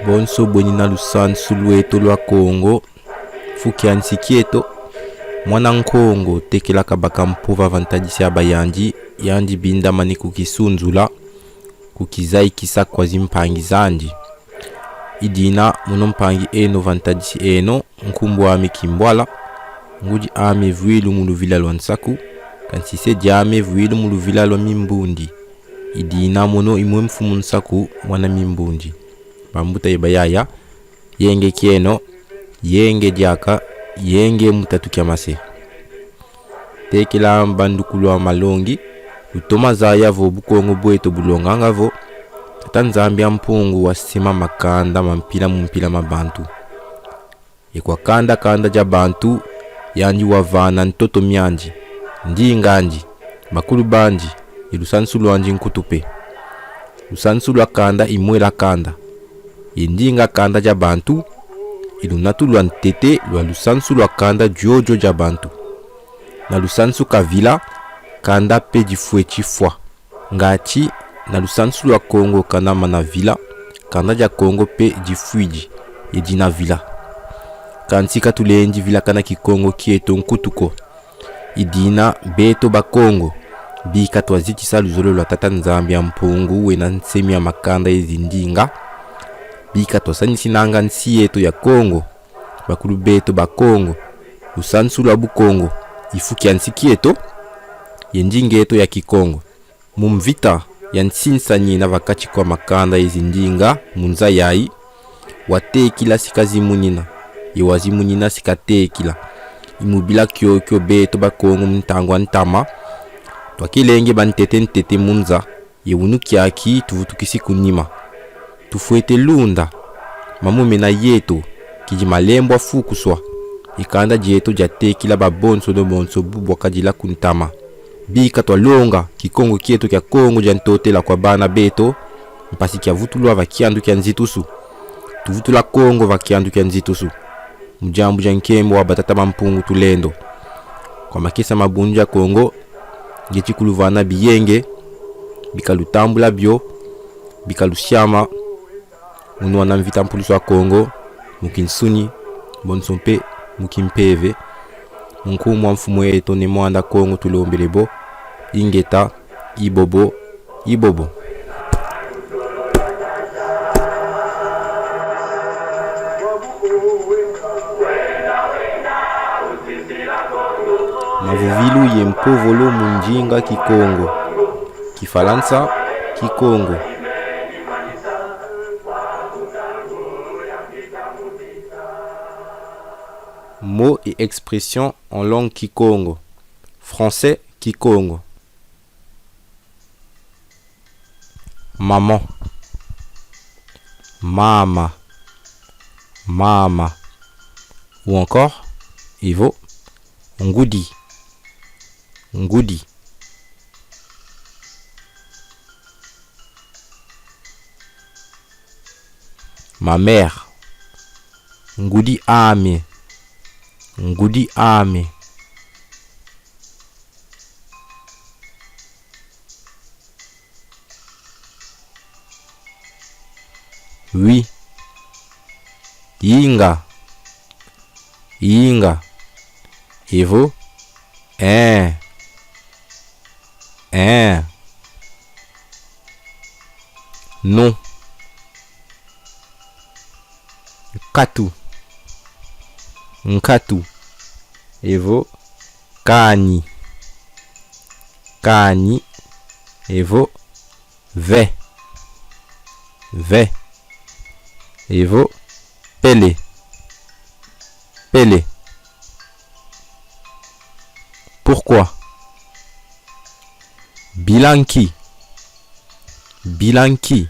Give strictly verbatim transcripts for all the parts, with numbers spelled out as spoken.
Bonso bwenina lusansu lweto lwa Kongo, mfu kia nsi kieto. Mwana Nkongo tekila kabaka mpova va ntadisi ya bayandi, yandi bindamani kukisunzula, kukizayikisa kwa zimpangi zandi. I dina mono mpangi eno va ntadisi eno, nkumbu ami Kimbwala, ngudi ami evwilu mu luvila lwa Nsaku, kansi se diami evwilu mu luvila lwa Mimbundi. I dina mono i mwe mfumu Nsaku, mwana Mimbundi. Bambuta ye bayaya, yenge kieno, yenge diaka, yenge mu tatu kia mase. Tekila mbandukulwa malongi, lutoma zaya vo Bukongo bweto bulonganga vo Tata Nzambi a Mpungu wasema makanda ma mpila mu mpila ma bantu. Ye kwa kanda kanda dia bantu, yandi wavana ntoto miandi, ndinga andi, bakulu bandi, ye lusansu lwandi nkutu mpe. Lusansu lwa kanda i mwela kanda, ye ndinga kanda dia bantu, i lunatu lwa ntete lwa lusansu lwa kanda diodio dia bantu. Na lusansu kavila, kanda mpe difweti fwa. Ngati, na lusansu lwa Kongo kana mana vila, kanda dia Kongo mpe difwidi, ye dina vila. Kansi ka tulendi vilakana Kikongo kieto nkutu ko. I dina beto Bakongo, bika twazitisa luzolo lwa Tata Nzambi a Mpungu wena nsemi a makanda ye zindinga, bika twasanisinanga nsi yeto ya Kongo, bakulu beto Bakongo, lusansu lwa Bukongo, i fu kia nsi kieto, ye ndinga eto ya Kikongo. Mu mvita ya nsinsani yena va kati kwa makanda ye zindinga mu nza yayi, watekila si kazimunina, ye wazimunina si katekila. I mu bila kiokio beto Bakongo mu ntangu a ntama, twakelenge bantete ntete mu nza, ye wunu kiaki tuvutukisi ku nima. Tufwete lunda, mambu mena yeto, kidi malembo a fukuswa, ye kanda dieto diatekila babonsono bonso bu bwakadila ku ntama. Bika twalonga Kikongo kieto kia Kongo dia Ntotela kwa bana beto, mpasi kiavutulwa va kiandu kia nzitusu. Tuvutula Kongo va kiandu kia nzitusu. Mu diambu dia nkembo wa Batata ba Mpungu Tulendo. Kwa makesa ma Bundu dia Kongo, ngieti kuluvana biyenge, bika lutambula bio, bika lusiama, mu nwana mvita mpulusu a Kongo, mu kinsuni, bonso mpe mu kimpeve. Mu nkumbu a Mfumu eto Ne Mwanda Kongo tulombele bo, ingeta, ibobo, ibobo. Mavuvilu ye mpovolo mu ndinga Kikongo. Kifalansa, Kikongo. Mots et expressions en langue kikongo. Français, Kikongo. Maman. Mama. Mama. Ou encore, evo, ngudi. Ngudi. Ma mère. Ngudi ame. Ngudi ame. Oui. Inga. Inga. Evo. Eh. Eh. Non. Nkatu. Nkatu. Evo. Kani. Kani. Evo. Ve. Ve. Evo. Pele. Pele. Pourquoi? Bila nki? Bila nki?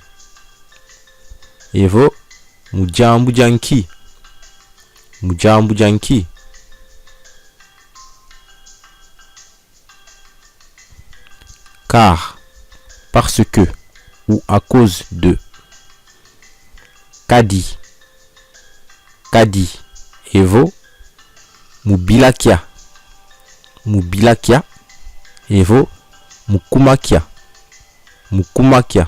Evo, mu diambu dia nki? Mu diambu dia nki? Car, parce que, ou à cause de. Kadi. Kadi. Evo, mu bila kia. Mu bila kia. Evo, mu kuma kia. Mu kuma kia.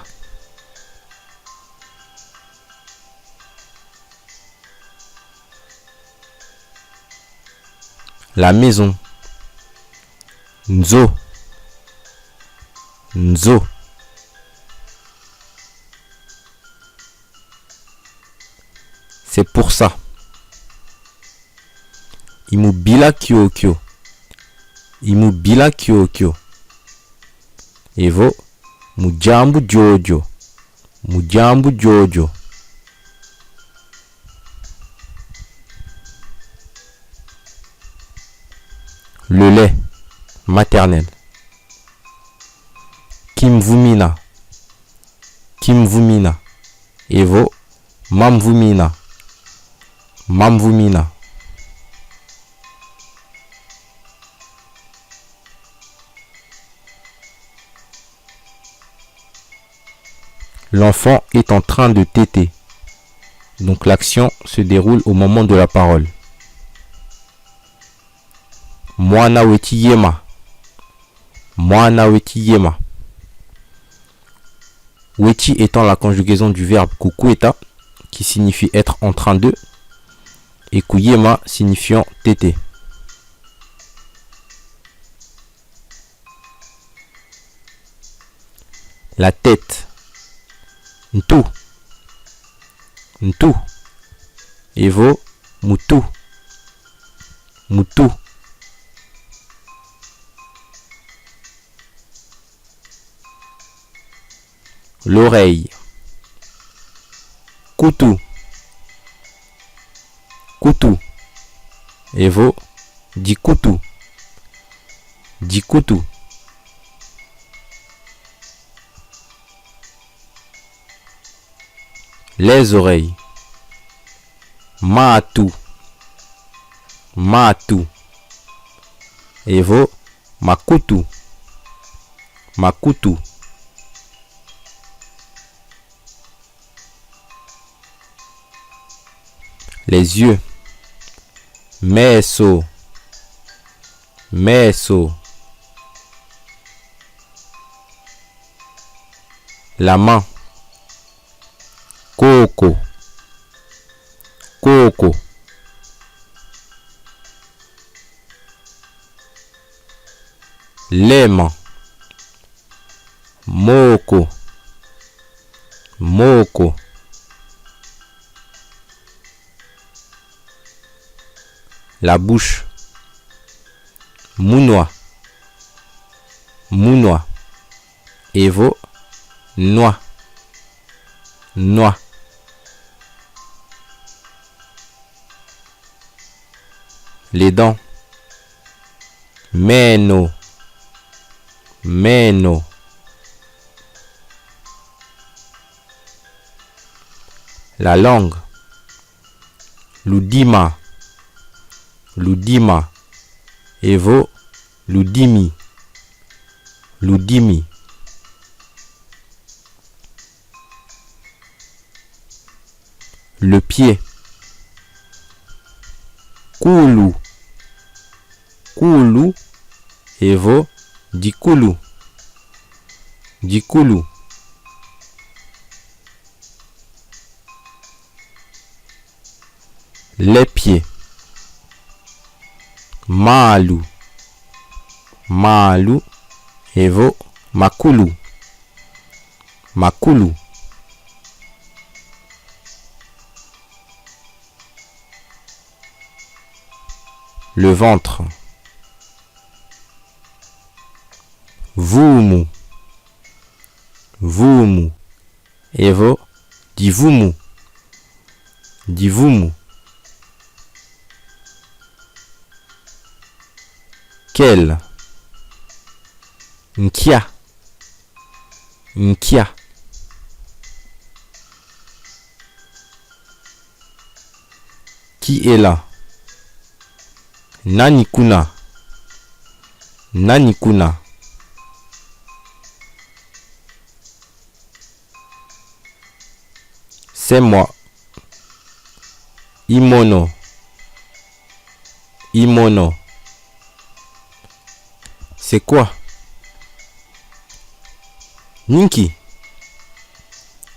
La maison. Nzo. Nzo. C'est pour ça. I mu bila kiokio. I mu bila kiokio. Evo, mu diambu diodio. Mu diambu diodio. Le lait maternel. Kimvumina. Kimvumina. Evo, mamvumina. Mamvumina. L'enfant est en train de téter. Donc l'action se déroule au moment de la parole. Mwana weti yema. Mwana weti yema. Weti étant la conjugaison du verbe kukweta, qui signifie être en train de, et kuyema signifiant téter. La tête. Ntu. Ntu. Evo, mutu. Mutu. L'oreille. Kutu. Kutu. Evo, dikutu. Dikutu. Les oreilles. Matu. Matu. Evo, makutu. Makutu. Les yeux. Meso. Meso. La main. Koko. Koko. Les mains. Moko. Moko. La bouche. Munwa. Munwa. Evo, nwa. Nwa. Les dents. Meno. Meno. La langue. Ludima. Ludima. Evo, ludimi. Ludimi. Le pied. Kulu. Kulu. Evo, dikulu. Dikulu. Les pieds. Malu. Malu. Evo, makulu. Makulu. Le ventre. Vumu. Vumu. Evo, divumu. Divumu. Quel? Nkia. Nkia. Qui est là? Nani kuna? Nani kuna? C'est moi. I mono. I mono. C'est quoi? Ni nki?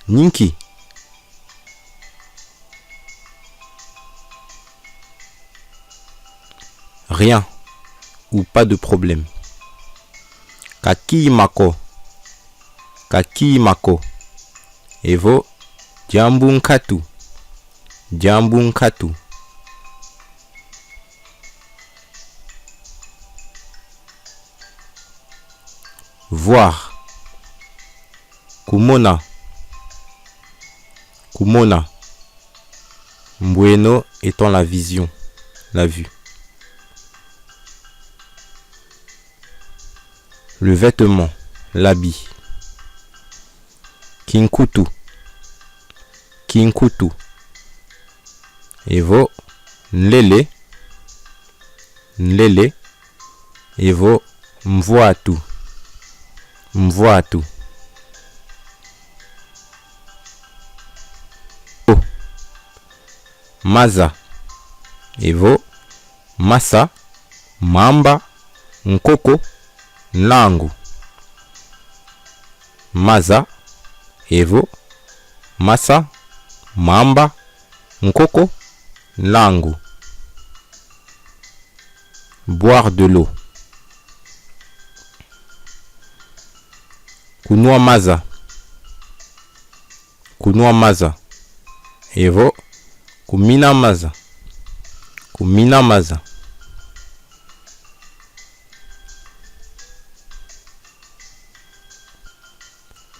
Ni nki? Rien ou pas de problème. Ka kima ko. Ka kima ko. Evo diambu nkatu. Diambu nkatu. Voir. Kumona. Kumona. Mbweno étant la vision, la vue. Le vêtement, l'habit. Kinkutu. Kinkutu. Evo nlele. Nlele. Evo mvwatu. Mvwatu. O. Maza. Evo masa, mamba, nkoko, nlangu. Maza, evo masa, mamba, nkoko, nlangu. Boire de l'eau. Kunwa maza. Kunwa maza. Evo kumina maza. Kumina maza.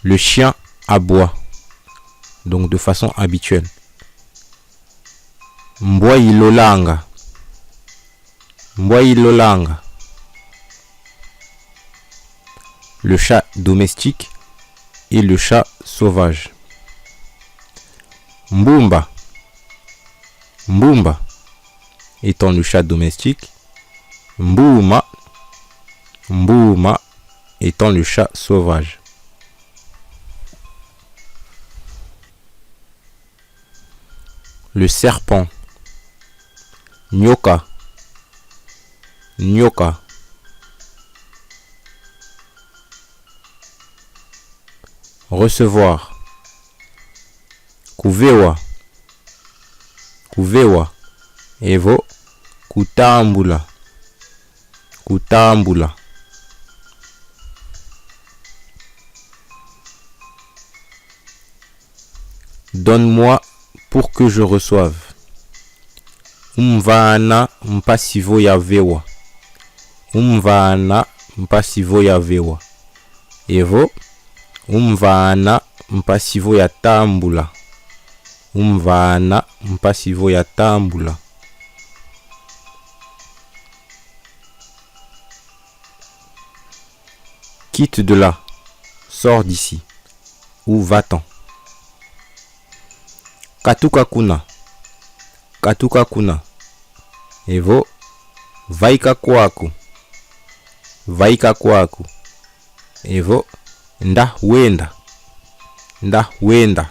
Le chien aboie, donc de façon habituelle. Mbwa ilolanga. Mbwa ilolanga. Le chat domestique et le chat sauvage. Mbumba. Mbumba étant le chat domestique. Mbuma. Mbuma étant le chat sauvage. Le serpent. Nyoka. Nyoka. Recevoir. Kuvewa. Kuvewa. Evo kutambula. Kutambula. Donne-moi pour que je reçoive. Umvana mpasi vo yavewa. Umvana mpasi vo yavewa. Evo umvana mpasi vo yatambula. Umvana mpasi vo yatambula. Quitte de là. Sors d'ici. Ou va-t'en. Katuka kuna. Katuka kuna. Evo vaika kwaku. Vaika kwaku. Evo nda wenda. Nda wenda.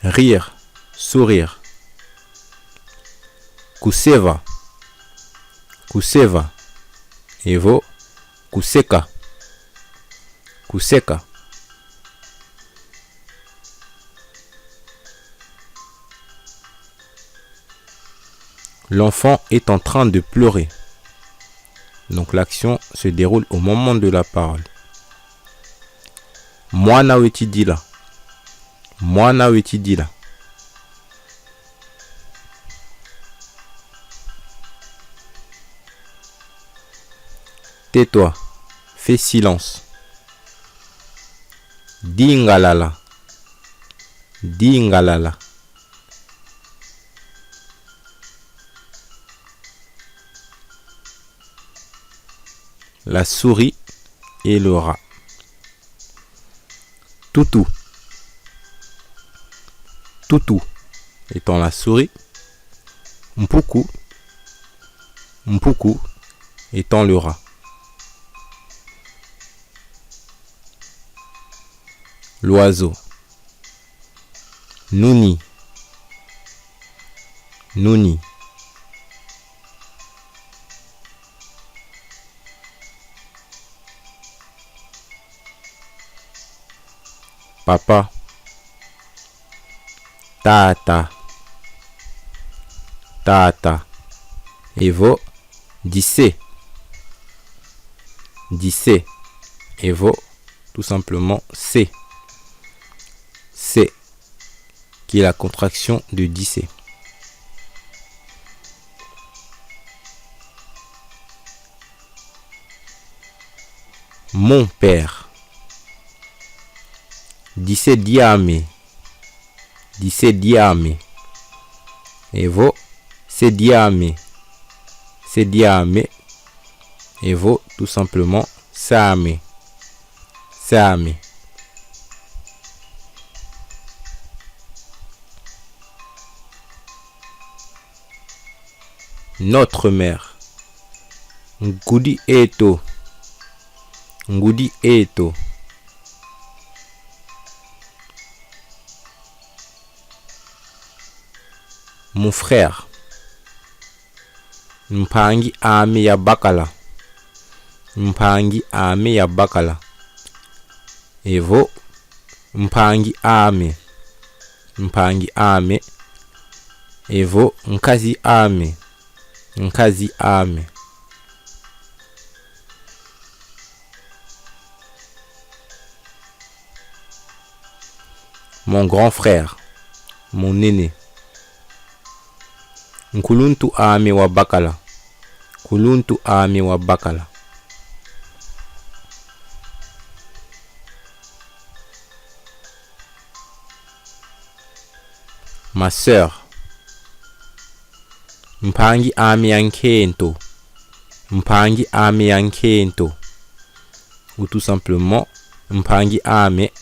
Rire, sourire. Kuseva. Kuseva. Evo kuseka. Kuseka. L'enfant est en train de pleurer. Donc l'action se déroule au moment de la parole. Mwana weti dila. Mwana weti dila. Tais-toi. Fais silence. Dingalala. Dingalala. La souris et le rat. Tutu. Tutu étant la souris. Mpuku. Mpuku étant le rat. L'oiseau. Nuni. Nuni. Papa. Tata. Tata. Evo, dise. Dise. Evo, tout simplement, se. Se, qui est la contraction de dise. Mon père. Dise diame. Dise diame. Evo, se diame. Se diame. Evo, tout simplement, se ame. Se ame. Notre mère. Ngudi eto. Ngudi eto. Mon frère. Mpangi ame ya bakala. Mpangi ame ya bakala. Evo, mpangi ame. Mpangi ame. Evo, nkazi ame. Nkazi ame. Mon grand frère. Mon aîné. Nkuluntu ame wa bakala. Nkuluntu ame wa bakala. Ma sœur. Mpangi ame ya nkento. Mpangi ame ya nkento. Ou tout simplement, mpangi ame.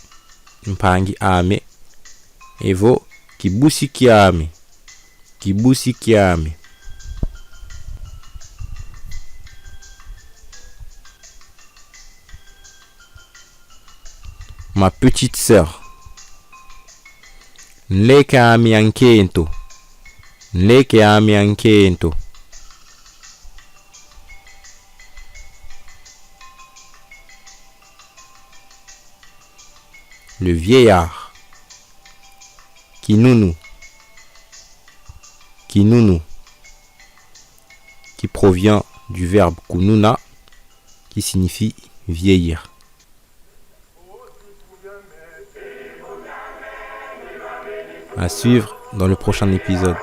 Mpangi ame. Evo, kibusi kiame. Kibusi kiame. Ma petite sœur. Nleke ame ya nkento. Nleke ame ya nkento. Le vieillard. Kinunu. Kinunu. Qui provient du verbe kununa, qui signifie vieillir. À suivre dans le prochain épisode.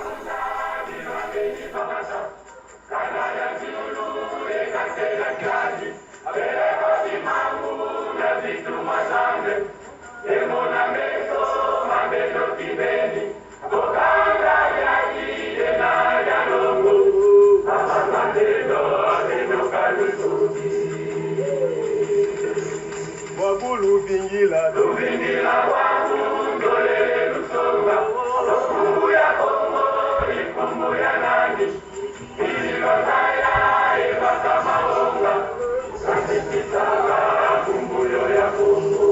Bwabu luvingila, luvingila bwabu, ndolele lusonga, o nkumbu ya Kongo, i nkumbu ya nani? Ili bazaya, e baka mawonga, sasisisaka nkumbu yo ya Kongo.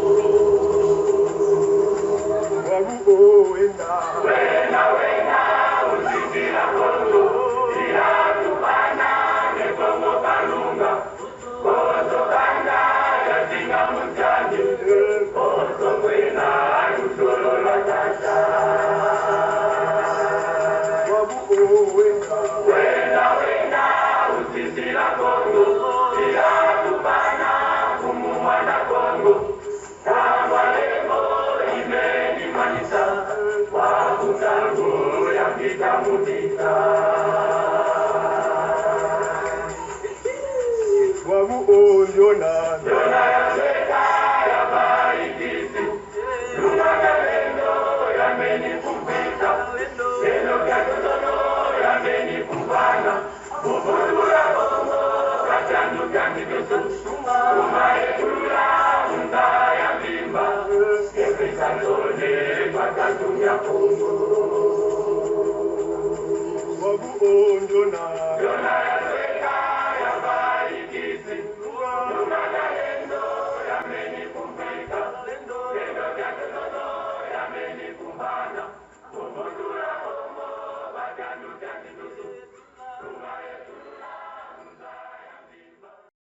Bwabu o wenda, wenda, wenda, usisila Kongo, ila tubana, ne Kongo kalunga. Konso kanda ya zinga muntandi, konso kwena luzolo lwa tata. Bwabu o wenda, wenda, wenda, usisila Kongo, ila tubana, nkumbu mwana Kongo. Ntangu ya lembo imeni manisa, bwabu ntangu ya mvita mudika. Bwabu o ndiona, ndiona ya leta ya bayikisi. Lunga ya lendo yameni kumvita. Lendo ya totono yameni kumvana. Mu Bundu dia Kongo, batiandu tiandi beto. Kuma ekulula, munda ya mvimba. Ekrisa nzole, kwa tantu ya Kongo. Bwabu o ndiona. Ndiona ya